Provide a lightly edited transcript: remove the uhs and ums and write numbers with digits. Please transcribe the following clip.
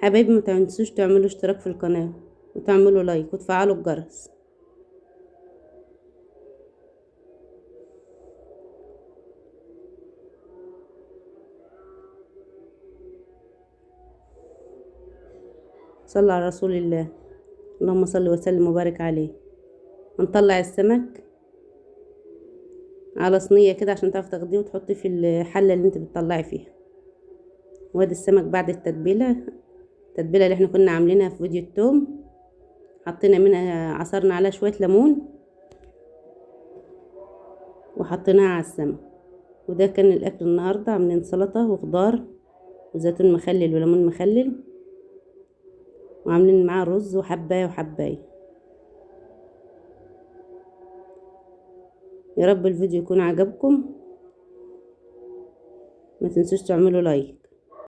حبايبي ما تنسوش تعملوا اشتراك في القناة وتعملوا لايك وتفعلوا الجرس. صلى على رسول الله، اللهم صل وسلم وبارك عليه. هنطلع السمك على صينية كده عشان تعرف تاخديه وتحطيه في الحلة اللي انت بتطلعي فيها. وادي السمك بعد التتبيلة، التتبيلة اللي احنا كنا عاملينها في فيديو التوم، حطينا منها، عصرنا عليها شوية ليمون وحطيناها على السمك. وده كان الاكل النهاردة، عاملين سلطة وخضار وزيتون مخلل وليمون مخلل، وعاملين معاه رز وحباية وحباية. يا رب الفيديو يكون عجبكم، ما تنسوش تعملوا لايك.